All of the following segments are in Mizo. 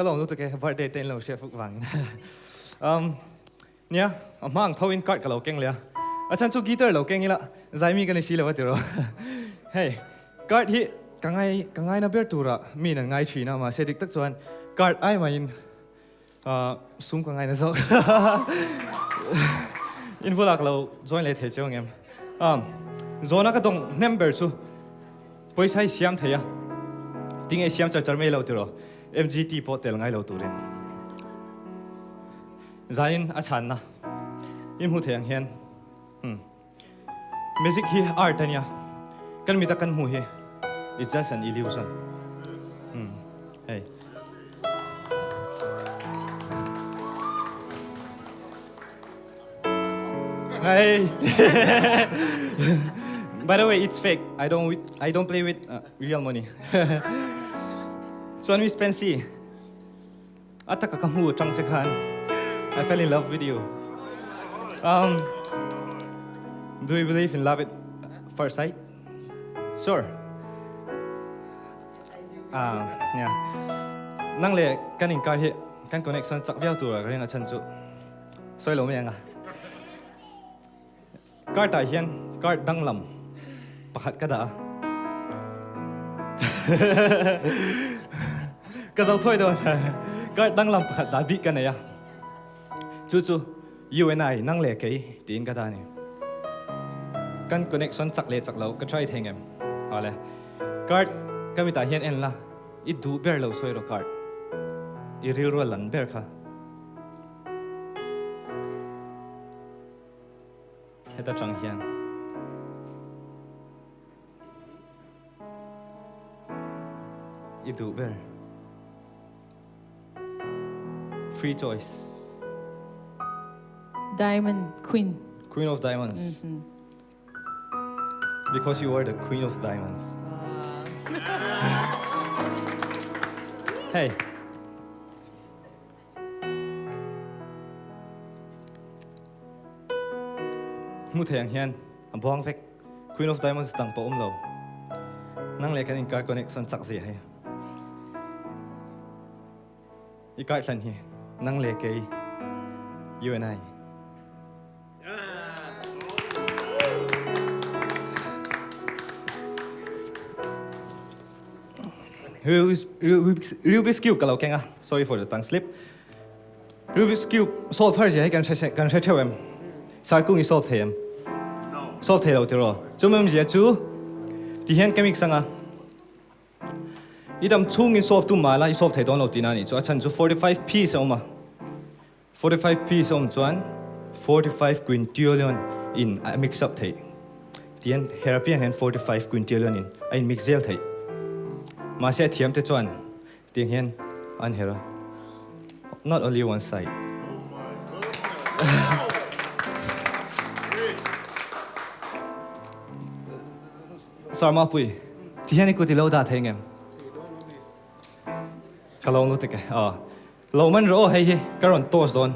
Ka lawm lutuk e, birthday te in lo hriat fuk vangin. Um, nia, a hma ang tho in card ka lo keng leh a. A chhan chu guitar lo keng ila, zaimi ka ni si lo a tiraw. Hei, card hi ka ngai, ka ngaina ber tura mi in an ngai thin a, mahse dik tak chuan card ai maiin uh, sum ka ngaina zawk. In bulah ka lo join leh thei chiang ang em? Um, zawna ka dawng hnem ber chu Pawisa hi siam thei a, tinge siam char char mai lo tiraw? MGT pawh tel ngai lo turin zain a chhanna i hmu thei ang hian hmm music hi art ania, kan mita kan hmu hi it's just an illusion hmm hei. Hey. By the way, it's fake. I don't with, I don't play with uh, real money. Chuan Miss Pensy, ataka ka hmu tang che khan. I fell in love with you. Um, do you believe in love at first sight? Sure. Ah, yeah. Nang le kan inkar hi kan connection chak viau tur ka ring a chan chu. Sawi lo mai ang a. Card ah hian card danglam pakhat ka dah a. Ka zo thawi dawn. Card danglam pakhat dah bik ka nei a. Chu chu you and I nang leh kei tiin ka dah a ni. Kan connection chak leh chak lo ka try thei ngem. Awle. Card ka mitah hian en la i duh ber lo sawi rawh card. I rilru a lan ber kha. Heta tang hian i duh ber free choice. Diamond Queen. Queen of Diamonds. Because you are the Queen of Diamonds. Hey. Hmu thei ang hian a buang vek. Queen of Diamonds dang pawh awm lo. Nang leh kan inkar connection chak zia hi. I kai hlan hi nang leh kei you and I. Rubik's Cube ka lo keng a, sorry for the tongue slip. Rubik's Cube solve har zia hi kan hre kan hre theuh em? Sarkung i solve thei em? Solve thei lo tiraw? Chu mem zia chu ti hian ka mix anga i dam chhung in solve tum mah la i solve thei dawn lo tihna a nih chu. A chhan chu 45 piece a awm a. 45 piece awm chuan 45 quintillion in a mix up theih. Tihian her apiang hian 45 quintillion in a in mix zel theih. Mahse a thiam te chuan tiang hian an her a, not only one side. Sir Mapui, tihian i kut i lo dah thei ngem? Ka lo lutuk e. Aw. Lo man rawh aw hei hi ka rawn toss dawn.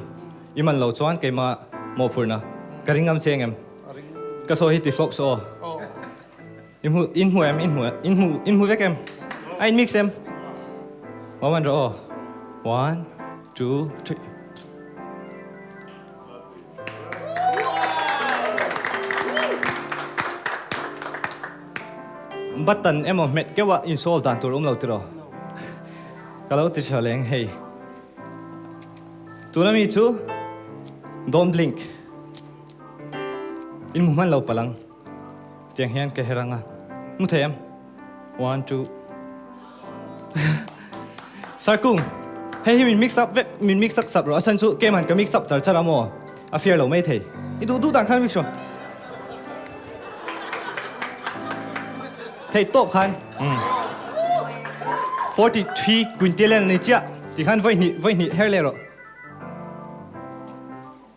I man lo chuan keimah mawhphurhna ka ring ngam che engem? Ka sawi hi ti flop suh aw. I hmu in hmu em? In hmu in hmu in hmu vek em? A in mix em? Lo man rawh aw. One, two, three. Button emaw hmet keuh a install dan tur awm lo tiraw? Ka lo ti tha leng hei. Tuna mi chu don't blink. In hmu hman lo palang. Tiang hian ka her anga. Hmu thei em? One, two. Sarkung, hei hi min mix up vek, min mix up sap rawh. A chhan chu keimah ka mix up char char a maw? A fair lo mai thei. I duh duh dan khan mix rawh. Thei tawp khan. 43 quintillion ni chiah. Ti khan vawi hnih, vawi hnih her leh rawh.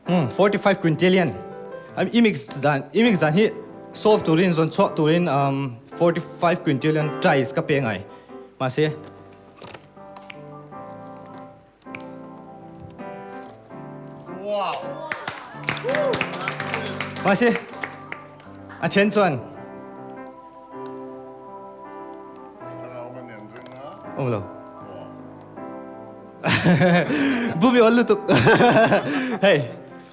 45 quintillion. I mix dan, i mix dan hi solve turin, zawn chhuak turin 45 quintillion tries ka pe ngai. Mahse Mahse a then chuan awm lo. Bumi ol lutuk. Hei,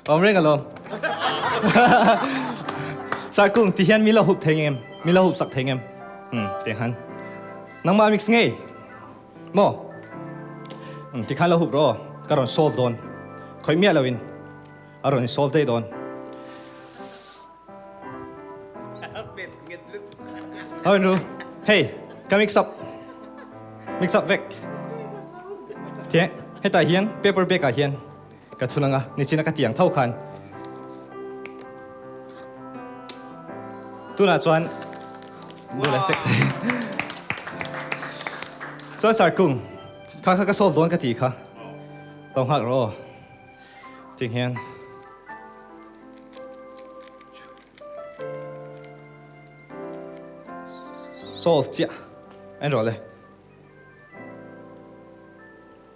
awm reng alawm. Sarkung, ti hian mi lo hup thei ngem? Mi lo hup sak thei ngem? Hmm, tiang han. Nangmah mix ngei. Maw? Hmm, ti khan lo hup rawh. Ka rawn solve dawn. Khawih miah loin a rawn solve daih dawn. Hoi ru. Hei, ka mix up. Mix up vek. Thiang, hetah hian paper bag ah hian ka thun anga nichina ka tiang tho khan. Tunah chuan bula check. Chuan Sarkung, kha kha ka solve dawn ka ti kha. Lo nghak rawh aw. Ting hian. Solve chiah en rawh le.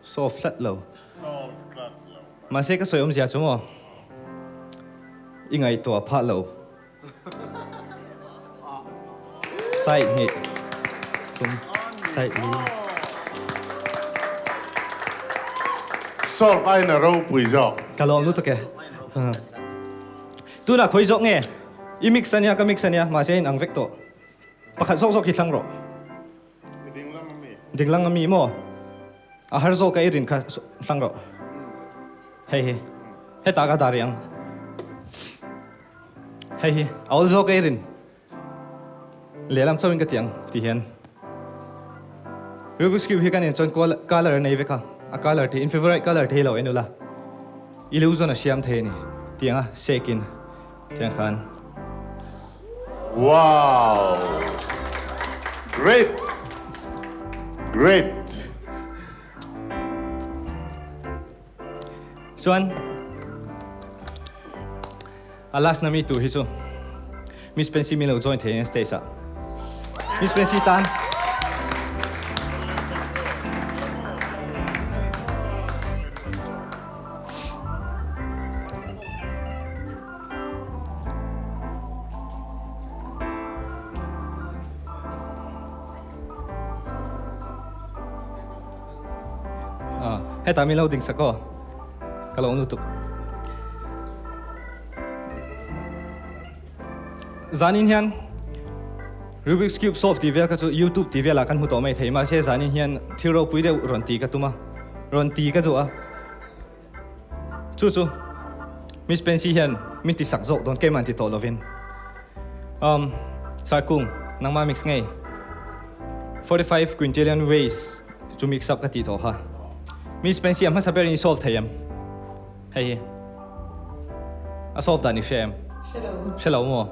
Solve tlat lo. Solve tlat lo. Mahse ka sawi awmzia chu maw i ngaihtuah phah lo. Side hnih tum side li. Solve aiin a ropui zawk. Ka lawm lutuk e. Tunah khawi zawk nge? I mix ania ka mix ania mahse a inang vek tawh. Pakhat zawk zawk hi thlang rawh. I dinglam ami? Dinglam ami maw? A har zawk a i rin kha thlang rawh. Hei hi. Hetah ka dah rih ang. Hei hi a awl zawk a i rin. Lehlam chauhin ka ti ang ti hian. Rubik's Cube hi kan en chuan colour a nei vek a, a colour te in favourite colour te hi lo en ula, illusion a siam thei a ni tiang a shake in tiang khan. Wow! Great! Great! Chuan a last na mi tur hi chu Miss Pensy min lo join thei ang stage ah. Miss Pensy tan. Hetah min lo ding sak aw, ka lo lutuk. Zanin hian Rubik's Cube solve tih vel kha chu YouTube tih velah kan hmu tawh mai thei, mahse zanin hian thil ropui deuh rawn ti ka tum a, rawn ti ka duh a. Chu chu Miss Pensy hian min ti sak zawk dawn keimah an ti tawh lovin. Um, Sarkung, nangmah mix ngei. 45 quintillion ways chu mix up ka tih tawh kha. Miss Pensy a hmasa berin i solve thei em? Hei hi. A solve dan i hria em? Hre lo. Hre lo maw?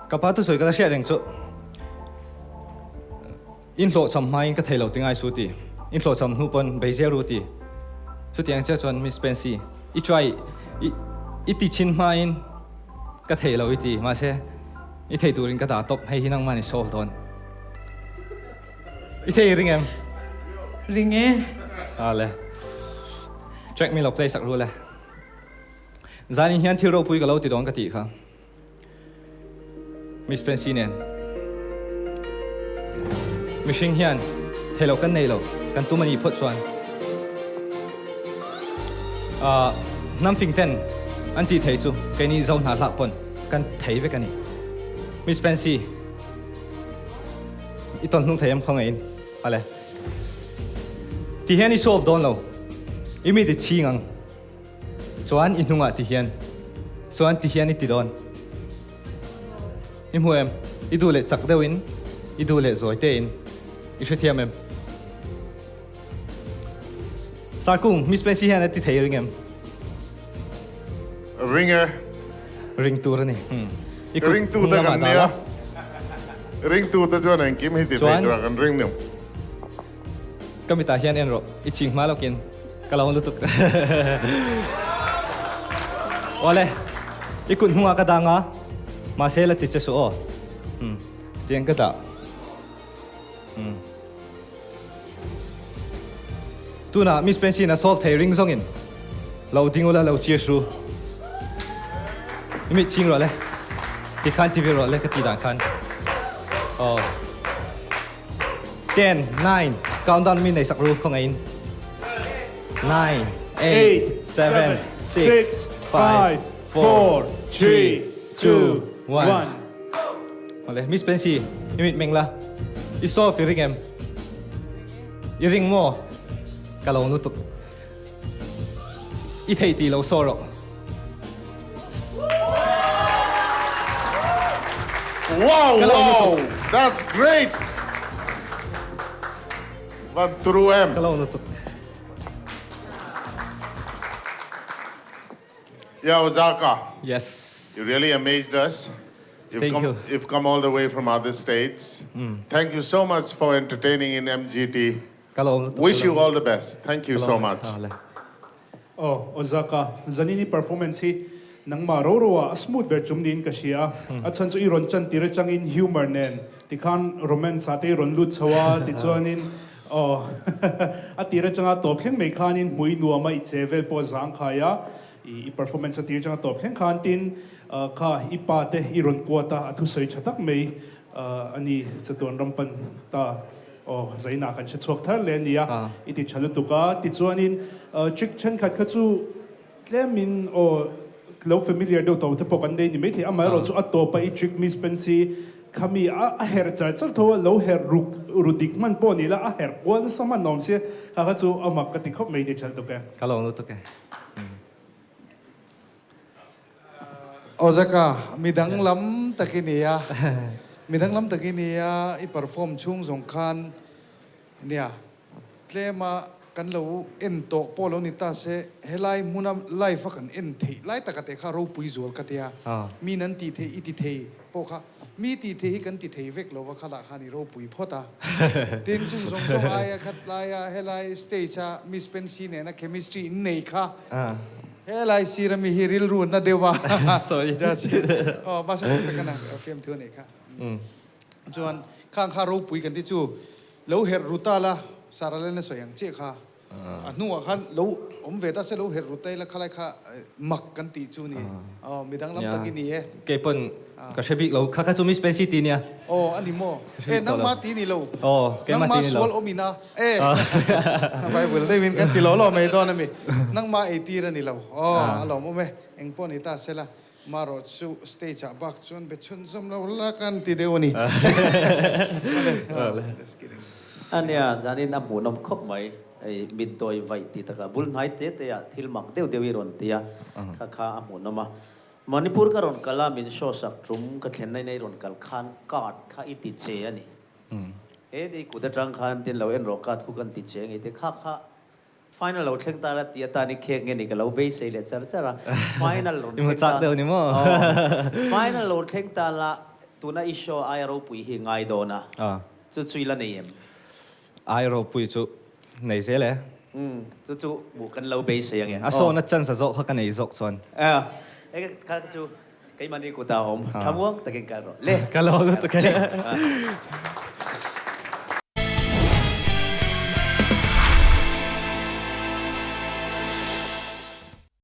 Ka pa thusawi ka la hriat reng chu. In hlawhchham hmain ka thei lo ti ngai su ti. In hlawhchham hnu pawn bei zel ru ti. Chutiang chiah chuan Miss Pansy, i try i i ti chhin hmain ka thei lo i ti. Mahse, i thei turin ka dah tawp. Hei hi nangmah ni solve dawn. I thei ring em? Ring e. A le. Track mi lo play sak ru le. Zanin hian thil ropui ka lo ti dawn ka tih kha. Miss Pensy nen mihring hian theilo kan nei lo, kan tum a nih phawt chuan hnam fing ten an tih thei chu keini zo hna hlak pawn kan thei vek a ni. Miss Pensy i tawn hnung thei em khawngaih in ale ti hian i solve dawn lo i mi ti chhing ang. Chuan i hnungah ti hian. Chuan ti hian i ti dawn. I hmu em? I duh leh chak deuhin, i duh leh zawi tein. I hrethiam em? Sarkung, Miss Pensy hian a ti thei ring em? Ring e. Ring tur a ni. I kut Ringtu hnung te lamah kan dah nia. la. Ringtu te chuan engkim hi ti thei Chuan. tura kan ring ni. Ka mitah hian en rawh, i ching hma lawkin ka lo lutuk. Awle, i kut hnungah ka dang a, mahse la ti che suh aw. Umm, tiang ka dah. Umm. Tunah Miss Pensy-in a solve thei ring zawngin lo ding ula lo cheers ru. I mit ching rawh le, tikhan ti ve rawh le ka ti dan khan. Aw. Ten, nine, Countdown mi nei sak ru khawngaihin. 9, 8, 7, 6, 5, 4, 3, 2, 1. Awle, Miss Pensy, i mit meng la. I solve i ring em? I ring maw? Ka lo lutuk. I thei ti lo saw rawh. Wow wow that's great van turu em. Ka lo lutuk. Yeah Ozaka. Yes. You really amazed us. You've Thank come, you. You've come all the way from other states. Thank you so much for entertaining in MGT. Ka lawm lutuk. Wish you all the best. Thank you so much. Aw, Ozaka, Zanini performance hi nangmah ro ro ah a smooth ber chum niin ka hria a. A chhan chu i rawn chan tir atangin humour nen tikhan romance ah te i rawn lut chho a, tichuanin aw a tir atanga tawp thleng mai khanin hmui nuam a i che vel pawh a zangkhai a, i performance a tir atanga tawp thleng khan tin kha i pa te i rawn kuat a, a thusawi tha tak mai a ni chatuan ram pan ta. Aw, zainah kan hre chhuak thar leh a nia, i ti tha lutuk a. Tichuanin trick thenkhat kha chu tlemin aw lo familiar deuh tawh te pawh kan nei ni maithei. Amaherawh chu a tawpa i trick Miss Pensy kha mi a herh char char tho a, lo herh ruk ru dik hman pawh ni la, a herh kual nasa hman awm sia, kha kha chu a mak ka ti khawp mai ti tha lutuk e. Ka lo lutuk e. Aw Zaka, mi danglam tak i ni a, mi danglam tak i ni a, i perform chhung zawng khan nia, tlema kan lo en tawh pawh lo ni ta se, helai hmuna live a kan en theih lai taka teh kha ropui zual ka tia, mi nan tih theih i ti thei pawh kha, mi tih theih hi kan ti thei vek lo va khalah khan i ropui phawt a, tin chung zawng zawng aia khat laia helai stage a Miss Pensy nena chemistry in nei kha. Helai sir ami hi rilru na deuh a. Sorry. Judge. Aw mahse tuk tak ana fiam thu anih kha. Chuan khang kha ropui kan ti chu lo herh ru ta la Sarah Lena sawi ang chiah kha. A hnuah khan lo awm ve ta se lo herh ru ta ila khalai kha mak kan tih chu ni. Aw midang lam tak i ni e. Keipawn Ka hre bik lo. Kha kha chu Miss Pensy ti nia. Aw, a ni maw? E, nangma ti ni lo. Aw, keimah ti ni lo. Nangma sual awm ina. E, Bible deuhin kan ti lo lo mai dawn a mi. Nangma ei tir a ni lo. Aw, a lawm awm e. Eng pawh ni ta sela, marawh chu stage ah bak chuan be chhunzawm lo la kan ti deuh a ni. Awle, just kidding. A nia, zanin a hmuhnawm khawp mai. Hei mitdawi vaih tih takah bul hnai te te ah thil mak deuh deuh i rawn ti a, kha kha a hmuhnawm a. Manipur ka rawn kal a, min show sak tum ka thlen na in ei rawn kal khan card kha i ti che a ni. He ni kut atang khan tin lo en rawh card khu kan ti che ngei te kha kha final lo thleng ta la tih atan i khek nge ni ka lo beisei leh char char a, final rawn thleng ta aw final lo thleng ta la tuna i show aia ropui hi ngai dawn a, chu chu i la nei em? Aia ropui chu nei zel e. Umm, chu chu hmuh kan lo beisei ange. A sawna chance a zawh kha ka nei zawk chuan. A, enge kha chu keimahni kutah a awm. Tha muang takin kal rawh. Le! Ka lo lutuk e. Le!